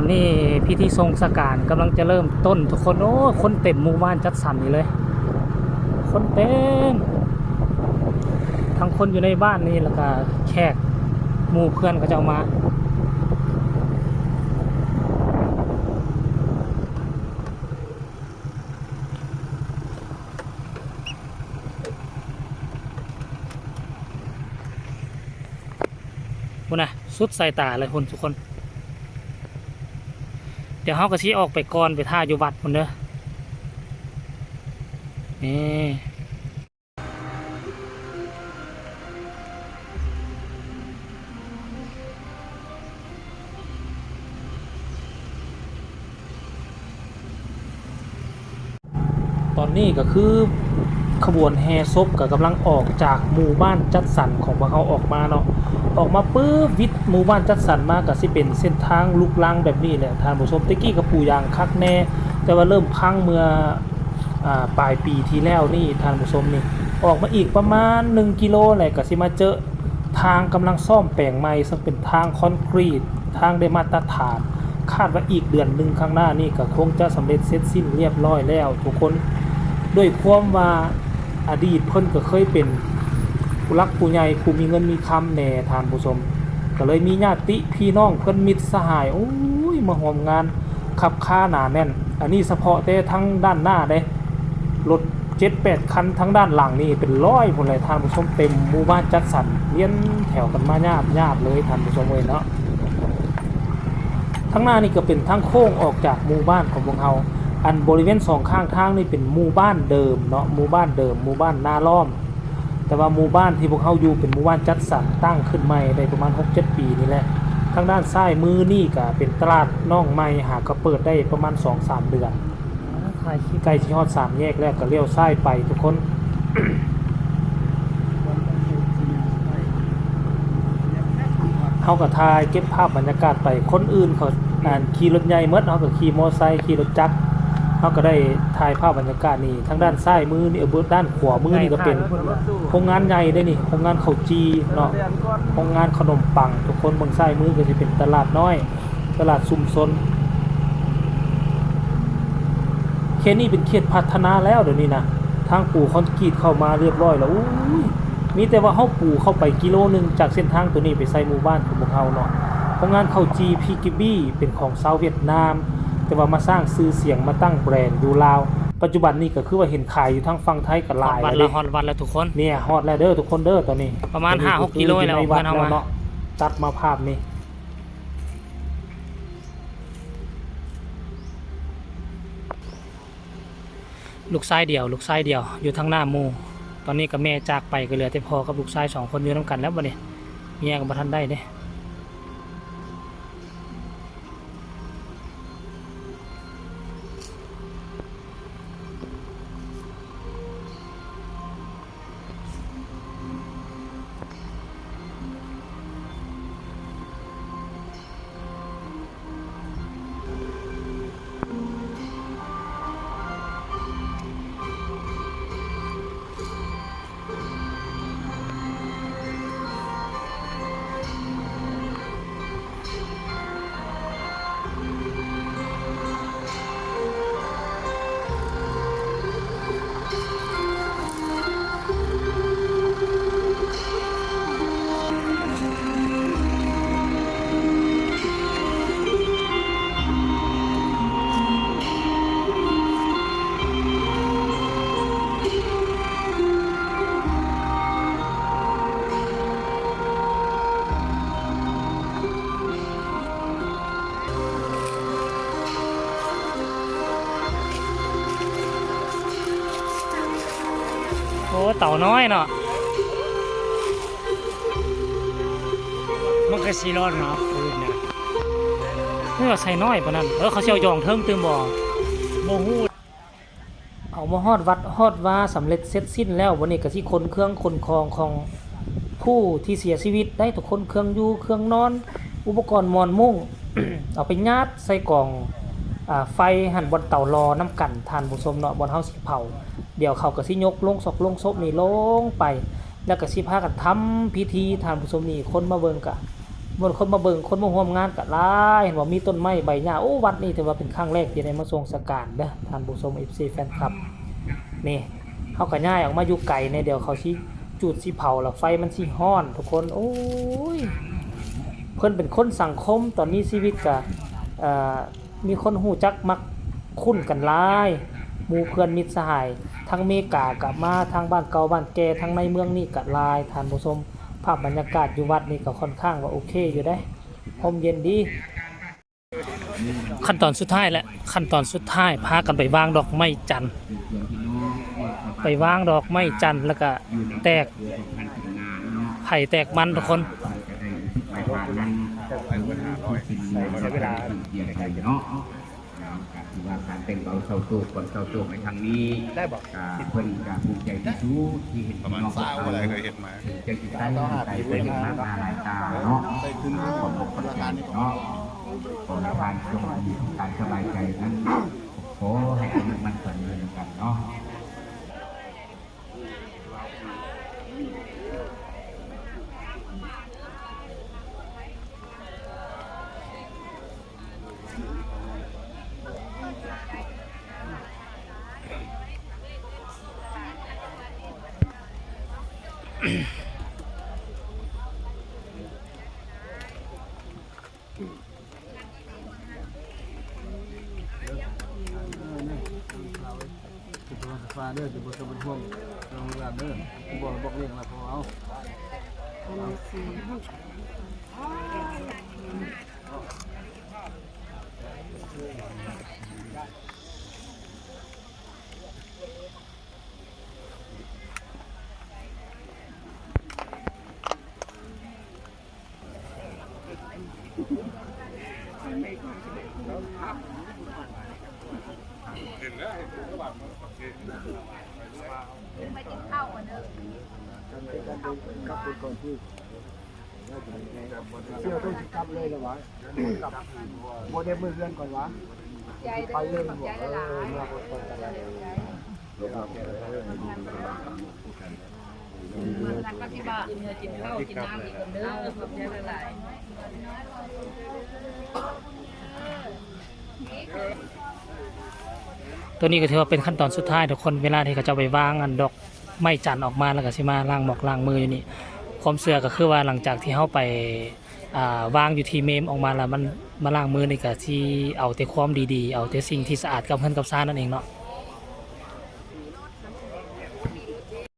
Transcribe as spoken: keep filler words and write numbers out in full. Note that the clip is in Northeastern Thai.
ตอนนี้พิธีส่งสการกำลังจะเริ่มต้นทุกคน โอ้ย คนเต็มหมู่บ้านจัดสรรนี่เลย คนเต็ม ทั้งคนอยู่ในบ้านนี่ แล้วก็แขกหมู่เพื่อนเขาเจ้ามา พุ้นนะ สุดสายตาเลยพุ้นทุกคน เดี๋ยวเฮาก็สิออกไปก่อน ไปถ่าอยู่วัดพุ้นเด้อ นี่ ตอนนี้ก็คือขบวนแห่ศพก็กำลังออกจากหมู่บ้านจัดสรรของพวกเฮาออกมาเนาะ ออกมาปุ๊บ วิดหมู่บ้านจัดสรรมาก็สิเป็นเส้นทางลูกรังแบบนี้แหละท่านผู้ชม แต่กี้ก็ปูยางคักแน่ แต่ว่าเริ่มพังเมื่อ อ่า ปลายปีที่แล้วนี่ท่านผู้ชมนี่ ออกมาอีกประมาณหนึ่งกิโลแหละ ก็สิมาเจอทางกำลังซ่อมแปลงใหม่ ซึ่งเป็นทางคอนกรีต ทางได้มาตรฐาน คาดว่าอีกเดือนหนึ่งข้างหน้านี่ก็คงจะสำเร็จเสร็จสิ้นเรียบร้อยแล้วทุกคน ด้วยความว่าอดีตเพิ่นก็เคยเป็นผู้หลักผู้ใหญ่ ผู้มีเงินมีคำแหน่ท่านผู้ชม ก็เลยมีญาติพี่น้องเพิ่น มิตรสหาย โอ้ย มาร่วมงานคับคาหนาแน่น อันนี้เฉพาะแต่ทางด้านหน้าเด้ รถเจ็ดแปดคันทางด้านหลังนี่เป็นร้อยพุ้นแหละท่านผู้ชม เต็มหมู่บ้านจัดสรรเรียงแถวกันมาหยาบๆเลยท่านผู้ชมเอ้ยเนาะ ทางหน้านี่ก็เป็นทางโค้งออกจากหมู่บ้านของพวกเฮา อันบริเวณสองข้างทางนี่เป็นหมู่บ้านเดิมเนาะ หมู่บ้านเดิม หมู่บ้านนาล้อม แต่ว่าหมู่บ้านที่พวกเฮาอยู่เป็นหมู่บ้านจัดสรรตั้งขึ้นใหม่ได้ประมาณหกเจ็ดปีนี่แหละ ทางด้านซ้ายมือนี่ก็เป็นตลาดน้องใหม่ หากะเปิดได้ประมาณสองสามเดือน ใกล้สิฮอดสามแยกแล้วก็เลี้ยวซ้ายไปทุกคน เฮาก็ถ่ายเก็บภาพบรรยากาศไป คนอื่นเขา อ่า ขี่รถใหญ่หมด เฮาก็ขี่มอไซค์ ขี่รถจักร เฮาก็ได้ถ่ายภาพบรรยากาศนี่ ทางด้านซ้ายมือนี่ เออ ด้านขวามือนี่ก็เป็นโรงงานใหญ่เด้นี่ โรงงานข้าวจี่เนาะ โรงงานขนมปัง ทุกคน เบิ่งซ้ายมือก็สิเป็นตลาดน้อย ตลาดชุมชน เขตนี้เป็นเขตพัฒนาแล้วเดี๋ยวนี้นะ ทางปูคอนกรีตเข้ามาเรียบร้อยแล้ว อุ้ย มีแต่ว่าเฮาปูเข้าไปกิโลหนึ่งจากเส้นทางตัวนี้ไปใส่หมู่บ้านของพวกเฮาเนาะ โรงงานข้าวจี่พีกิบบี้เป็นของชาวเวียดนาม แต่ว่ามาสร้างชื่อเสียง มาตั้งแบรนด์อยู่ลาว ปัจจุบันนี้ก็คือว่าเห็นขายอยู่ทางฝั่งไทยก็หลายแล้วเด้ ฮอดวัดแล้วทุกคน เนี่ย ฮอดแล้วเด้อทุกคนเด้อ ตอนนี้ ประมาณ ตอนนี้ ห้าหก ก็คือ กิโล อยู่ใน แล้ว วัด เพื่อนเฮา แล้ว มา เนาะ ตัดมาภาพนี้ ลูกชายเดี่ยว ลูกชายเดี่ยว อยู่ทางหน้าหมู่ ตอนนี้ก็แม่จากไป ก็เหลือแต่พ่อกับลูกชายสองคนอยู่นำกันแล้วบัดนี้ เมียก็บ่ทันได้เด้ โอ้ เต่าน้อยเนาะ มันก็สิรอดเนาะ ฟืนนะ นี่ว่าใส่น้อยปานนั้น เออ เขาสิเอาหย่องเทิงตื่มบ่ บ่ฮู้ เอามาฮอดวัดฮอดวาสำเร็จเสร็จสิ้นแล้ว วันนี้ก็สิขนเครื่องขนของของผู้ที่เสียชีวิตได้ทุกคน เครื่องอยู่เครื่องนอน อุปกรณ์หมอนมุ้ง เอาไปยัดใส่กอง อ่า ไฟหั่น บ่อนเตาหล่อนำกัน ท่านผู้ชมเนาะ บ่อนเฮาสิเผา เดี๋ยวเขาก็สิยกโลงศพ โลงศพนี่ลงไป แล้วก็สิพากันทำพิธี ท่านผู้ชมนี่ คนมาเบิ่งก็ ม่วนคนมาเบิ่ง คนมาร่วมงานก็หลาย เห็นว่ามีต้นไม้ใบหญ้า โอ้ วัดนี้ถือว่าเป็นครั้งแรกที่ได้มาส่งสการเด้อ ท่านผู้ชม เอฟซี แฟนคลับ นี่ เฮาก็ย้ายออกมาอยู่ไกลเนี่ย เดี๋ยวเขาสิจูดสิเผาแล้ว ไฟมันสิฮ้อนทุกคน โอ้ย เพิ่นเป็นคนสังคม ตอนมีชีวิตก็ เอ่อ มีคนรู้จักมักคุ้นกันหลาย หมู่เพื่อนมิตรสหาย ทั้งเมกาก็มา ทั้งบ้านเก่าบ้านแก่ ทั้งในเมืองนี่ก็หลาย ท่านผู้ชม ภาพบรรยากาศอยู่วัดนี่ก็ค่อนข้างว่าโอเคอยู่เด้ ร่มเย็นดี ขั้นตอนสุดท้ายและ ขั้นตอนสุดท้าย พากันไปวางดอกไม้จันทร์ ไปวางดอกไม้จันทร์ แล้วก็แตกไผ่แตกมันทุกคน ใช้เวลา ก็ถือว่าการแต่งเบาเศร้าโศก ก่อนเศร้าโศกในครั้งนี้ ได้บ่ อ่า เพิ่นก็ภูมิใจที่สุดที่เห็น ประมาณ พี่น้อง ซาวอะไรเคยเห็นมา ถึงจะอยู่ใกล้ไกล เพิ่นมากมาหลายตาเนาะ ได้ทุน ขอบคุณ ราคานี้ เนาะ ขอให้ท่านจงมีกายสบายใจนั้น ขอให้อายุมั่นขวัญยืนกันเนาะ ฟ้าเด้อ จะบ่ต้องเป็นห่วงเรื่องเวลาเด้อ บอก บอกเรื่องละพอเอา เสี่ยวต้องสิกลับเลยเหรอวะ บ่ได้มือเฮือนก่อนวะ ไปเลยบ่ เออ เมื่อก่อนก็ได้ แล้วก็ที่บ้านกินข้าวกินน้ำอีกคนเด้อ ขอบใจหลายๆ ตัวนี้ก็ถือว่าเป็นขั้นตอนสุดท้ายทุกคน เวลาที่เขาจะไปวางอันดอกไม้จันทร์ออกมา แล้วก็สิมาล้างหมอกล้างมืออยู่นี่ ความเชื่อก็คือว่าหลังจากที่เฮาไป อ่า วางอยู่ที่เมมออกมาแล้ว มันมาล้างมือนี่ก็สิเอาแต่ความดีๆ เอาแต่สิ่งที่สะอาดกับเฮือนกับซานนั่นเองเนาะ